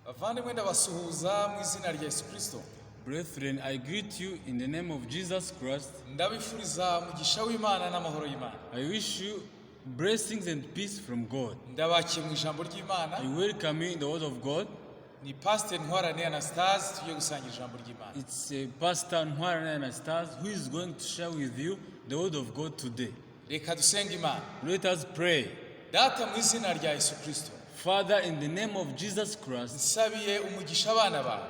Bavandimwe, ndabasuhuza mu izina rya Yesu Kirisito. Brethren, I greet you in the name of Jesus Christ. Ndabifuriza umugisha w'Imana n'amahoro y'Imana. I wish you blessings and peace from God. Ndabakiye mu ijambo ry'Imana. I welcome you in the word of God. Ni Pasiteri Ntwarane Anastase, tugiye gusangira ijambo ry'Imana. It's Pastor Ntwarane Anastase who is going to share with you the word of God today. Reka dusenge Imana. Let us pray. Data, mu izina rya Yesu Kirisito, Father, in the name of Jesus Christ, nsabiye umugisha abana bawe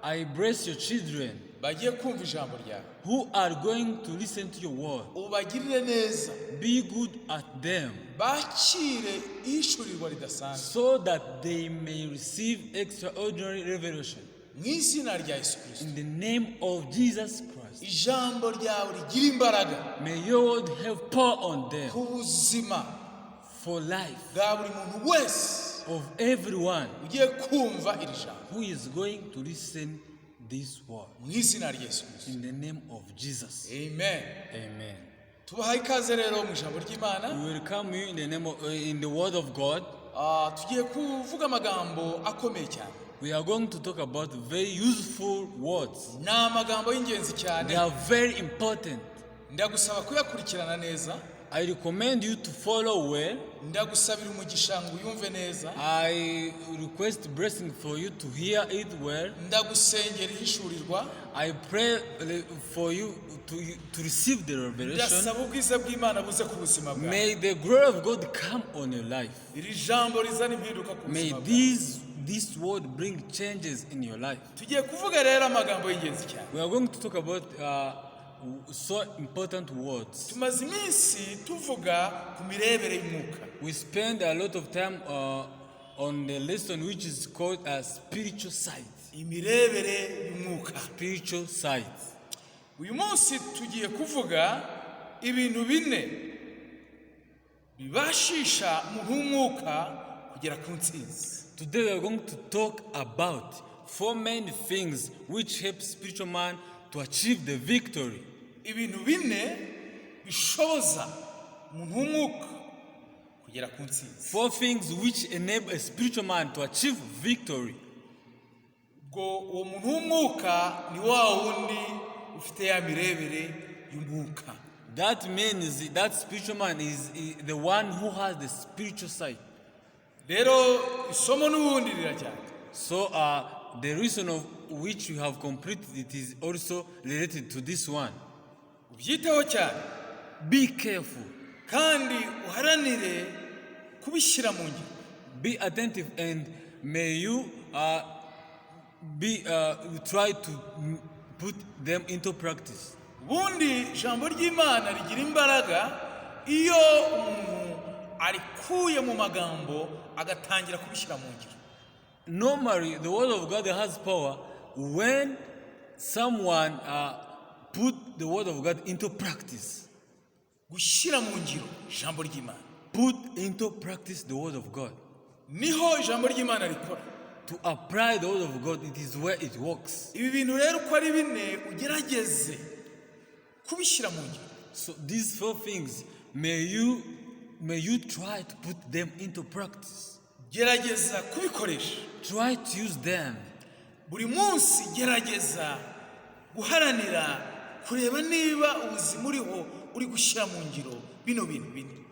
I bless your children bagiye kumva ijambo ryawe. Who are going to listen to your word. Ubagirire neza. Be good at them Bakire ihishurirwa ridasanzwe. So that they may receive extraordinary revelation. Mu izina rya Yesu Kirisito. In the name of Jesus Christ. Ijambo ryawe rigira imbaraga May your word have power on them ku buzima for life bwa buri muntu wese of everyone ugiye kumva iri jambo. Who is going to listen this word. Mu izina rya Yesu Kirisito. In the name of Jesus. Amen. Amen. Tubahaye ikaze rero mu ijambo ry'Imana. We welcome you in the word of God. Ah, tugiye kuvuga amagambo akomeye cyane. We are going to talk about very useful words. Ni amagambo y'ingenzi cyane. They are very important. Ndagusaba kuyakurikirana neza. I recommend you to follow well. Ndagusabira umugisha ngo uyumve neza. I request blessing for you to hear it well. Ndagusengera ihishurirwa. I pray for you to receive the revelation. Ndasaba ubwiza bw'Imana buze ku buzima bwawe. May the glory of God come on your life. Iri jambo rizana impinduka ku May buzima bwawe. this word bring changes in your life. Tugiye kuvuga rero amagambo y'ingenzi cyane. We are going to talk about so important words. Tumaze iminsi tuvuga ku mirebere y'umwuka. We spend a lot of time on the lesson which is called a spiritual sight. Imirebere y'umwuka. Spiritual sight. Uyu munsi tugiye kuvuga ibintu bine bibashisha umuntu w'umwuka kugera ku ntsinzi. Today we are going to talk about four main things which help spiritual man to achieve the victory. Ibintu bine bishoboza umuntu w'umwuka kugera ku ntsinzi. Four things which enable a spiritual man to achieve victory. Ubwo uwo muntu w'umwuka ni wa wundi ufite ya mirebere y'umwuka. That means that spiritual man is the one who has the spiritual sight. Rero isomo n'ubundi rirajyana. So the reason of which we have completed it is also related to this one. Ubyiteho cyane. Be careful. Kandi uharanire kubishyira mu ngiro. Be attentive and may you be try to put them into practice. Ubundi ijambo ry'Imana rigira imbaraga iyo umuntu arikuye mu magambo agatangira kubishyira mu ngiro. Normally, the word of God has power when someone put the word of God into practice. Gushyira mu ngiro ijambo ry'Imana. Put into practice the word of God. Niho ijambo ry'Imana rikora. To apply the word of God, it is where it works. Ibi bintu rero uko ari bine ugerageze kubishyira mu ngiro. So these four things, may you try to put them into practice. Gerageza kubikoresha. Try to use them. Buri munsi gerageza guharanira kureba niba ubuzima uriho uri gushyira mu ngiro bino bintu bine.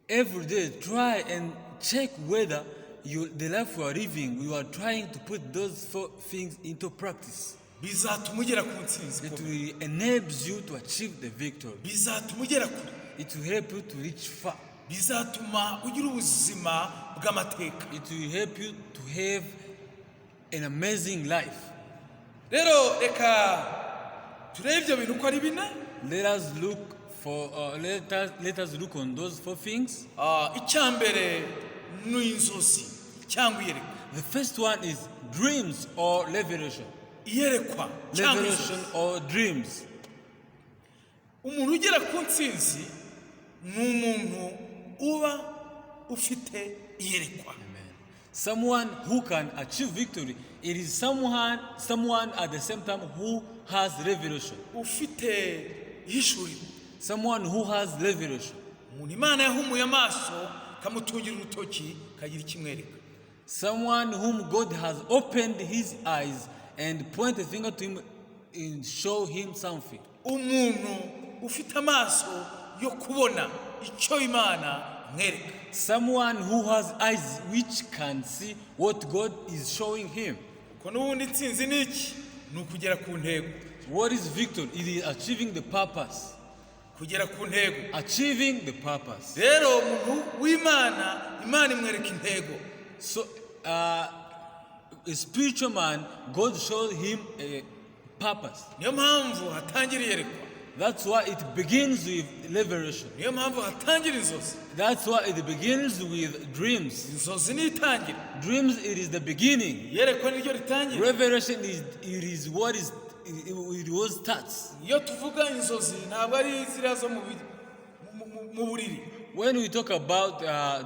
Every day, try and check whether the life you are living, you are trying to put those four things into practice. Bizatuma ugera ku ntsinzi It ikomeye. Will enable you to achieve the victory. Bizatuma ugera kure. It will help you to reach far. Bizatuma ugira ubuzima bw'amateka. It will help you to have an amazing life. Rero reka turebe ibyo bintu uko ari bine. Let us look on those four things. Ah, icya mbere ni inzozi cyangwa iyerekwa. The first one is dreams or revelation. Iyerekwa cyangwa Revelation inzozi. Or dreams. Umuntu ugera ku ntsinzi ni umuntu uba ufite iyerekwa. Amen. Someone who can achieve victory, it is someone at the same time who has revelation. Ufite ihishurirwa. Someone who has revelation. Umuntu Imana yahumuye amaso ikamutungira urutoki ikagira ikimwereka. Someone whom God has opened his eyes and point a finger to him and show him something. Umuntu ufite amaso yo kubona icyo Imana imwereka. Someone who has eyes which can see what God is showing him. Kuko n'ubundi intsinzi ni iki? Ni ukugera ku ntego. What is victory? It is achieving the purpose. Kugera ku ntego. Achieving the purpose. Rero umuntu w'Imana, Imana imwereka intego. So, a spiritual man, God showed him a purpose. Niyo mpamvu hatangira iyerekwa. That's why it begins with revelation. Niyo mpamvu hatangira inzozi. That's why it begins with dreams. Inzozi ni itangira. Dreams, it is the beginning. Iyerekwa niryo ritangira. Revelation is it is what is it, it was starts. Iyo tuvuga inzozi ntabwo ari ziriya zo mu buriri. When we talk about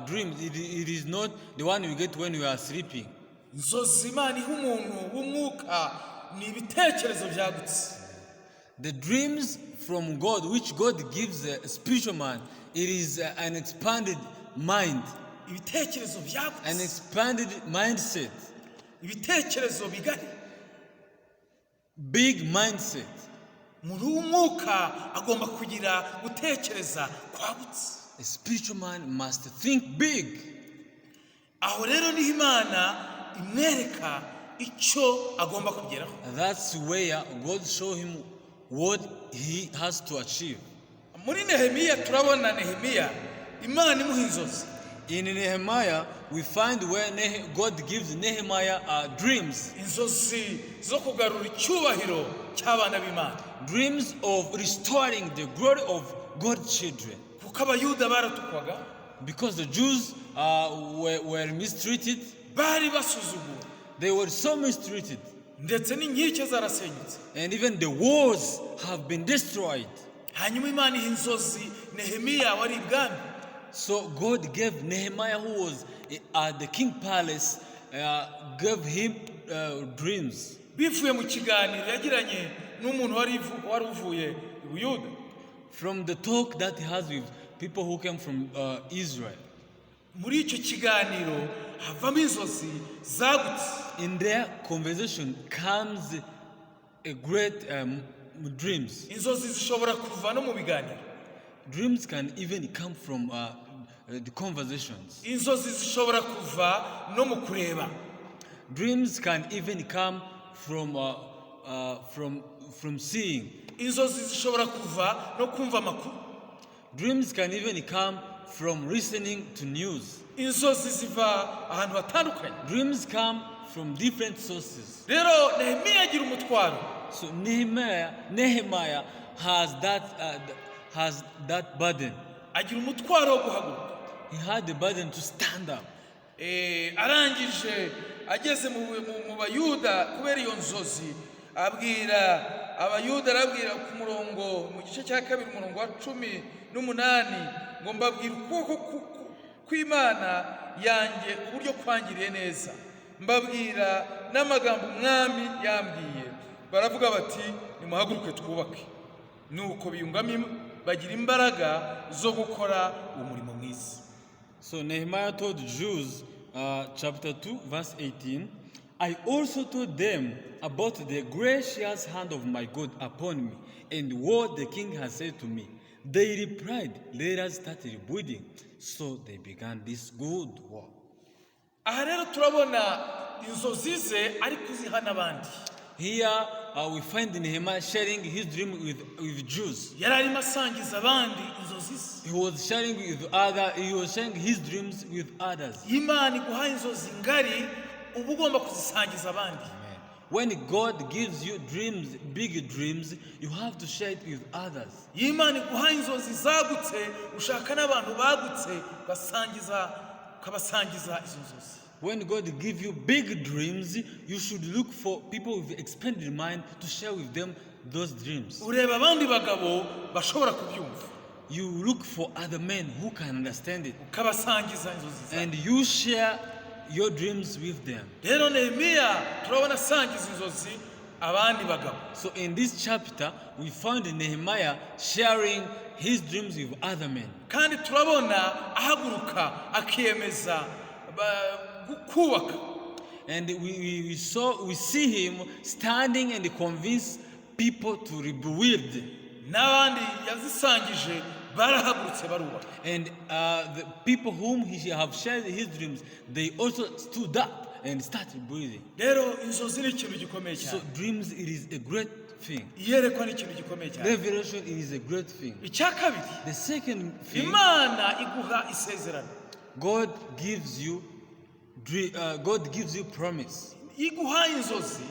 dreams, it is not the one we get when we are sleeping. Inzozi Imana iha umuntu w'umwuka ni ibitekerezo byagutse. The dreams from God, which God gives a spiritual man, it is an expanded mind, Ibitekerezo an byagutse. Expanded mindset, Ibitekerezo bigari. Big mindset. Umuntu w'umwuka agomba kugira gutekereza kwagutse. A spiritual man must think big. Aho rero niho Imana imwereka icyo agomba kugeraho. That's where God show him what he has to achieve. Muri Nehemiya turabona Nehemiya Imana imuha inzozi. In Nehemiah, we find where God gives Nehemiah dreams, Inzozi zo kugarura icyubahiro cy'abana b'Imana. Dreams of restoring the glory of God's children. Kuko Abayuda baratukwaga. Because the Jews were mistreated, Bari basuzuguwe. They were so mistreated, Ndetse n'inkike zarasenyutse. And even the walls have been destroyed. Hanyuma Imana iha inzozi Nehemiya wari ibwami. So God gave Nehemiah, who was at the king palace, gave him dreams. Bivuye mu kiganiro yagiranye n'umuntu wari uvuye i Buyuda. From the talk that he has with people who came from Israel. Muri icyo kiganiro havamo inzozi zagutse. In their conversation comes a great dreams. Inzozi zishobora kuva no mu biganiro. Dreams can even come from the conversations. Inzozi zishobora kuva no mu kureba. Dreams can even come from seeing. Inzozi zishobora kuva no kumva amakuru. Dreams can even come from listening to news. Inzozi ziva ahantu hatandukanye. Dreams come from different sources. Rero Nehemiya agira umutwaro. So Nehemiah has that burden. Agira umutwaro wo guhaguruka. He had the burden to stand up. Arangije ageze mu Bayuda kubera iyo nzozi abwira Abayuda, arabwira ku murongo mu gice cya kabiri umurongo wa 18 ngo mbabwira ukuboko kw'Imana yanjye uburyo kwangiriye neza, mbabwira n'amagambo umwami yambwiye. Baravuga bati nimuhaguruke twubake. Nuko biyungamo bagira imbaraga zo gukora umurimo mwiza. So Nehemiah told the Jews, chapter 2, verse 18, "I also told them about the gracious hand of my God upon me and what the king has said to me. They replied, 'Let us start rebuilding.' So they began this good work." Aha rero turabona inzozi ze ari kuziha n'abandi. Here we find Nehemiah sharing his dream with Jews. Yari arimo asangiza abandi inzozi ze. He was sharing his dreams with others. Iyo Imana iguha inzozi ngari uba ugomba kuzisangiza abandi. When God gives you dreams, big dreams, you have to share it with others. Iyo Imana iguha inzozi zagutse ushaka n'abantu bagutse ugasangiza ukabasangiza izo nzozi. When God gives you big dreams, you should look for people with expanded mind to share with them those dreams. Ureba abandi bagabo bashobora kubyumva. You look for other men who can understand it, Ukabasangiza inzozi zawe. And you share your dreams with them. Rero Nehemiya turabona asangiza inzozi abandi bagabo. So in this chapter, we found Nehemiah sharing his dreams with other men. Kandi turabona ahaguruka akiyemeza kubaka. And we see him standing and convince people to rebuild. N'abandi yazisangije barahagurutse barubaka. And the people whom he have shared his dreams, they also stood up and started building. Rero inzozi ni ikintu gikomeye So cyane. Dreams, it is a great thing. Iyerekwa ni ikintu gikomeye cyane. Revelation, it is a great thing. Icya kabiri, The second thing, Imana iguha isezerano. God gives you promise. Iguha inzozi,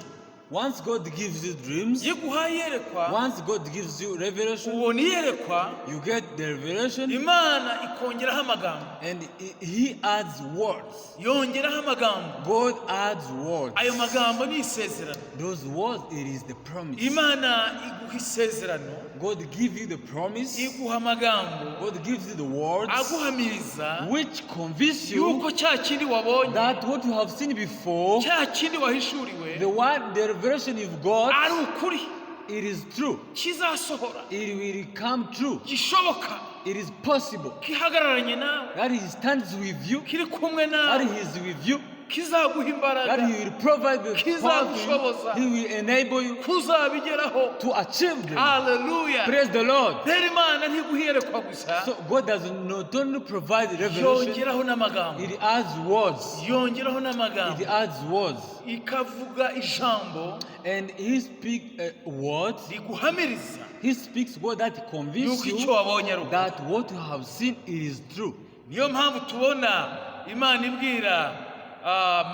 Once God gives you dreams, iguha iyerekwa, once God gives you revelation, ubona iyerekwa, you get the revelation, Imana ikongeraho amagambo. And He adds words. Yongeraho amagambo. God adds words. Ayo magambo ni isezerano. Those words, it is the promise. Imana iguha isezerano, God gives you the promise. Iguha amagambo God gives you the words aguhamiriza which convince you yuko cya kindi wabonye, that what you have seen before, cya kindi wahishuriwe, the one, the revelation you've got, ari ukuri, it is true. Kizasohora, It will come true. Gishoboka, It is possible. Gihagararanye nawe, That He stands with you. Kiri kumwe That nawe, He is with you. Kizaguha imbaraga, That He will provide the power to Kizagushoboza. you. He will enable you kuzabigeraho. To achieve them. Haleluya. Praise the Lord. Rero Imana ntiguha iyerekwa gusa, So God does not only provide revelation, yongeraho n'amagambo. it adds words. Yongeraho n'amagambo. It adds words. Ikavuga ijambo And He speaks words. Riguhamiriza He speaks word that convince yuko icyo you wabonye ari ukuri. That what you have seen, it is true. Niyo mpamvu tubona Imana ibwira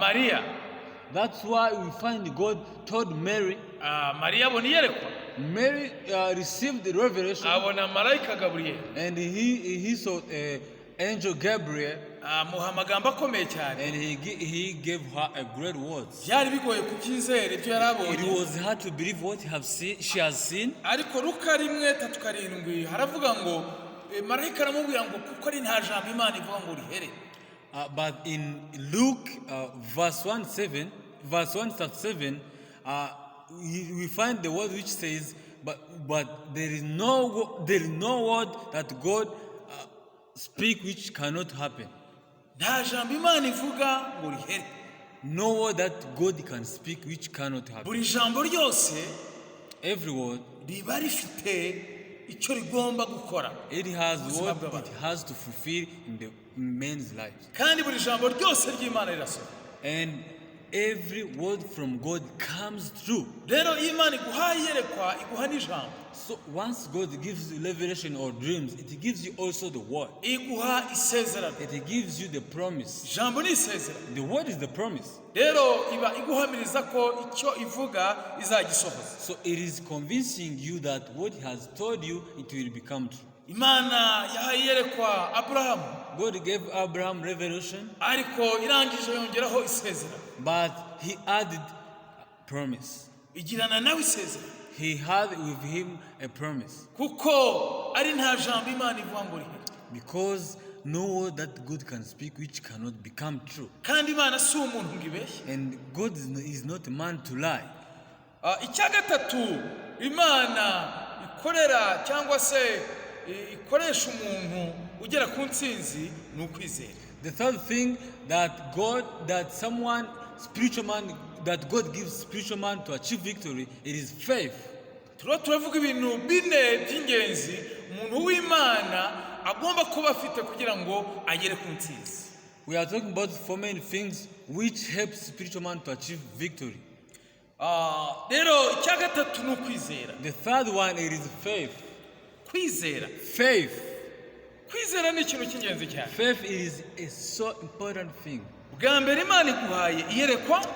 Mariya. That's why we find God told Mary. Mariya abona iyerekwa. Mary received the revelation, Abona marayika Gaburiyeli, and he saw angel Gabriel, amuha amagambo akomeye cyane. And he gave her a great words. Byari bigoye kubyizera ibyo yari It abonye. Was hard to believe what have seen, she has seen. Ariko Luka 1:37 haravuga ngo marayika aramubwira ngo kuko ari nta jambo Imana ivuga ngo rihere. But in Luke verse 1 7, verse 1 7, we find the word which says, but there is no word that God speak which cannot happen." Nta jambo Imana ivuga ngo rihere. No word that God can speak which cannot happen. Buri jambo ryose Every word, riba rifite icyo rigomba gukora it has ubuzima what bw'abantu. It has to fulfill in the man's life. Kandi buri jambo ryose ry'Imana rirasohora. And every word from God comes true. Rero iyo Imana iguhaye iyerekwa, iguha n'ijambo. So once God gives you revelation or dreams, it gives you also the word. Iguha isezerano. It gives you the promise. Ijambo ni isezerano. The word is the promise. Rero iba iguhamiriza ko icyo ivuga izagisohoza. So it is convincing you that what He has told you, it will become true. Imana yahaye iyerekwa Aburahamu, God gave Abraham revelation, ariko irangije yongeraho isezerano. But he added promise. Igirana nawe isezerano. He had with him a promise Kuko ari nta jambo Imana ivuga ngo rihere. Because no word that God can speak which cannot become true. Kandi Imana si umuntu ngo ibeshye. And God is not a man to lie. Icya gatatu Imana ikorera cyangwa se ikoresha umuntu ugera ku ntsinzi ni ukwizera. The third thing that God, that someone, spiritual man, that God gives spiritual man to achieve victory, it is faith. Turiho turavuga ibintu bine by'ingenzi umuntu w'Imana agomba kuba afite kugira ngo agere ku ntsinzi. We are talking about four main things which help spiritual man to achieve victory. Rero icya gatatu ni ukwizera. The third one, it is faith. Kwizera. Faith. Kwizera ni ikintu cy'ingenzi cyane. Faith is a so important thing. Bwa mbere Imana iguhaye iyerekwa.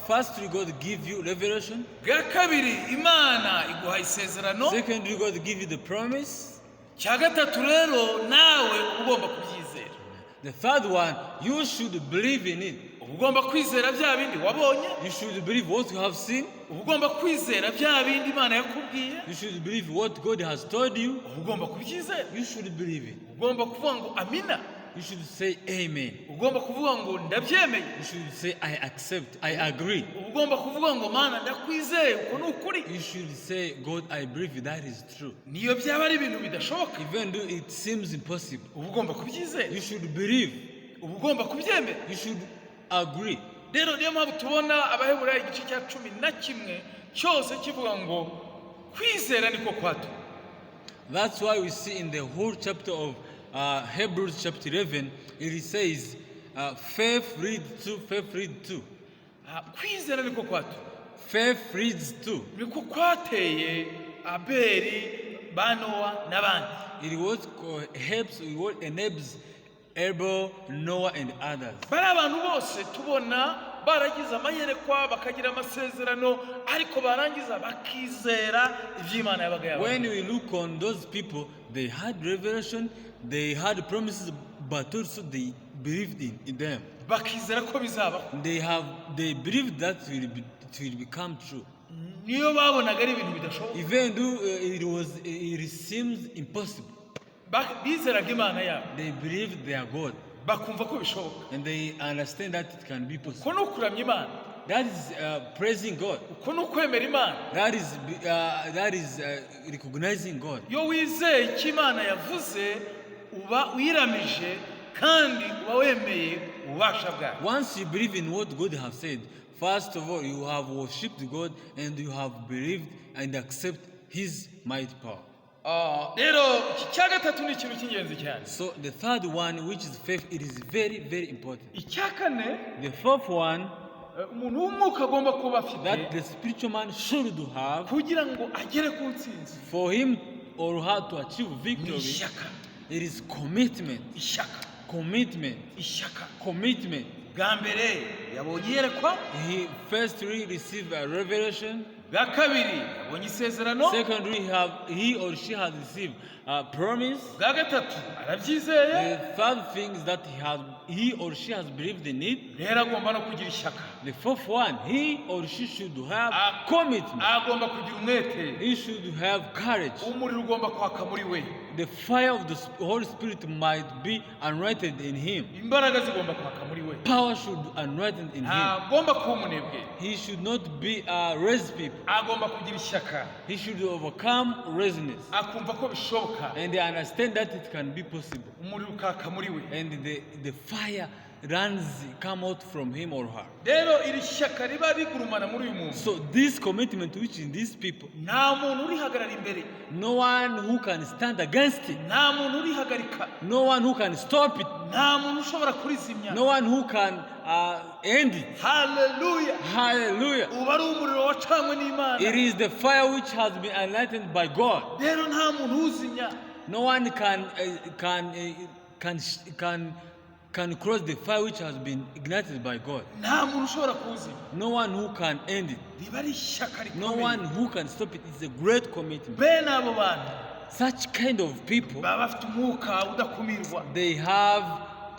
Firstly, God give you revelation. Bwa kabiri Imana iguhaye isezerano. Secondly, God give you the promise. Cya gatatu rero nawe uba ugomba kubyizera. The third one, you should believe in it. Uba ugomba kwizera bya bindi wabonye. You should believe what you have seen. Uba ugomba kwizera bya bindi Imana yakubwiye. You should believe what God has told you. Uba ugomba kubyizera. You should believe it. Ugomba kuvuga ngo amina. You should say amen. Ugomba kuvuga ngo ndabyemeye. You should say, "I accept, I agree." Uba ugomba kuvuga ngo Mana ndakwizeye uko ni ukuri. You should say, "God, I believe that is true." Niyo byaba ari ibintu bidashoboka, Even though it seems impossible, uba ugomba kubyizera. You should believe. Uba ugomba kubyemera. You should Agree. Rero niyo mpamvu tubona Abaheburayo igice cya 11 cyose kivuga ngo kwizera niko kwato. That's why we see in the whole chapter of Hebrews chapter 11, it says, faith leads to, faith leads to. Ah, kwizera niko kwato. Faith leads to. Niko kwateye Abeli, ba Nowa n'abandi. It what helps, it what enables Abel, Noah, and others. Bari abantu bose tubona baragize amayerekwa, bakagira amasezerano, ariko barangiza bakizera iby'Imana yabaga When yabaye. we look on those people, they had revelation, they had promises, but also they believed in them. Bakizera ko bizabaho. They believed that it will become true. Niyo babonaga ari ibintu bidashoboka. Even though it seems impossible. Bizeraga Imana yabo. They believed their God Bakumva ko bishoboka. And they understand that it can be possible. Uko ni ukuramya Imana. That is praising God. Uko ni ukwemera Imana. That is recognizing God. Iyo wizeye icyo Imana yavuze, uba uyiramije kandi uba wemeye ububasha bwayo. Once you believe in what God has said, first of all, you have worshipped God and you have believed and accept His might power. Ah, rero iki cya gatatu ni ikintu cy'ingenzi cyane. So the third one, which is faith, it is very, very important. Icya kane, The fourth one umuntu w'umwuka agomba kuba afite that the spiritual man should have kugira ngo agere ku ntsinzi for him or her to achieve ni victory, ishyaka. It is commitment. Ishyaka. Commitment. Ishyaka. Commitment. Bwa mbere yabonye iyerekwa. He firstly received a revelation. Bwa kabiri yabonye isezerano. Secondly, he or she has received a promise. Bwa gatatu arabyizeye. The third thing is that he or she has believed in it. Rero agomba no kugira ishyaka. The fourth one, he or she should have Ah. commitment. Agomba kugira umwete. He should have courage. Umuriro ugomba kwaka muri we. The fire of the Holy Spirit might be unrighted in him. Imbaraga zigomba kwaka muri we. Power should unrighted in him. Ntagomba kuba umunebwe. He should not be a lazy people. Agomba kugira ishyaka. He should overcome laziness Akumva ko bishoboka. And understand that it can be possible. Umuriro ukaka muri we. And the fire runs come out from him or her. Rero iri shyaka riba rigurumana muri uyu muntu, So this commitment which in these people, nta muntu urihagarara imbere. No one who can stand against it, Nta muntu urihagarika. No one who can stop it, Nta muntu ushobora kurizimya. No one who can end it. Haleluya. Hallelujah. Uba ari umuriro wacanywe n'Imana. It is the fire which has been enlightened by God. Rero nta muntu uzimya. No one can cross the fire which has been ignited by God. Nta muntu ushobora kuwuzimya. No one who can end it. Riba ari ishyaka No rikomeye. one who can stop it. It's a great commitment. Bene abo bantu Such kind of people, baba bafite umwuka udakumirwa. They have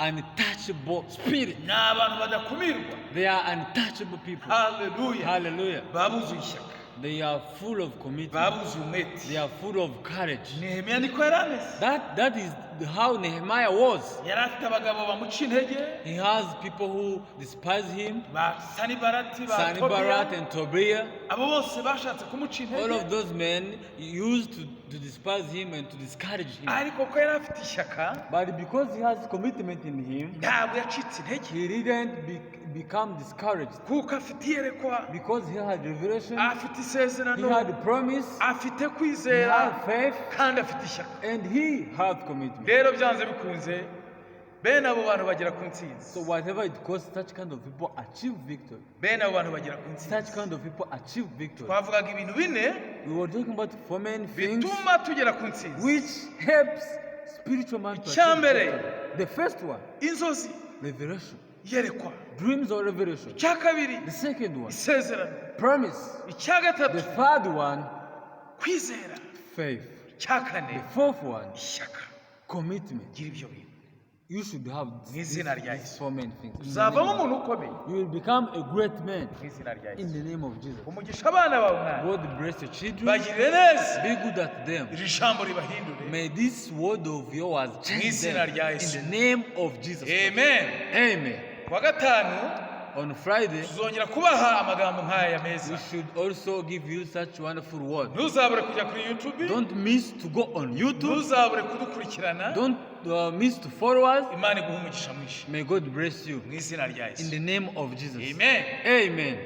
untouchable spirit. Ni abantu badakumirwa. They are untouchable people. Haleluya. Hallelujah. Baba buzuye ishyaka. They are full of commitment. Baba buzuye umwete. They are full of courage. Nehemiya niko yari ameze. That is how Nehemiah was. Yari afite abagabo bamuca intege. He has people who despise him, Ba Sanibarati, ba Sanballat Tobiya. And Tobiah. Abo bose bashatse kumuca All intege. of those men used to despise him and to discourage him. Ariko ko yari afite ishyaka, But because he has commitment in him, ntabwo yacitse intege. He didn't become discouraged. Kuko afite iyerekwa, Because he had revelation, afite he isezerano, had promise, afite he kwizera, had faith, kandi afite ishyaka. And he had commitment. Rero byanze bikunze bene abo bantu bagera ku ntsinzi. So whatever it costs, such kind of people achieve victory. Bene abo bantu bagera ku Such ntsinzi. kind of people achieve victory. Twavugaga ibintu bine We were talking about four main things bituma tugera ku ntsinzi. Which helps spiritual man to achieve Icyambere. Victory. The first one, Inzozi, revelation. Iyerekwa. Dreams or revelation. Icya kabiri, The second one, isezerano. Promise. Icya gatatu, The third one, kwizera. Faith. Icya kane, The fourth one, ishyaka. Commitment. Gira ibyo bintu. You should have Mu izina rya these Yesu. four main things. In the Uzavamo name of- umuntu ukomeye. You will become a great man Mu izina rya in Yesu. the name of Jesus. Umugisha abana bawe mwana. God bless your children. Bagirire neza. Be good at them. Iri jambo ribahindure. May this word of yours change Mu izina them rya in Yesu. the name of Jesus Christ. Amen. Amen. Kuwa gatanu On Friday, tuzongera kubaha amagambo nk'aya meza. We should also give you such wonderful words. Ntuzabure kujya kuri YouTube. Don't miss to go on YouTube. Ntuzabure kudukurikirana. Don't miss to follow us. Imana iguhe umugisha mwinshi. May God bless you. Mu izina rya In Yesu. The name of Jesus. Amen. Amen.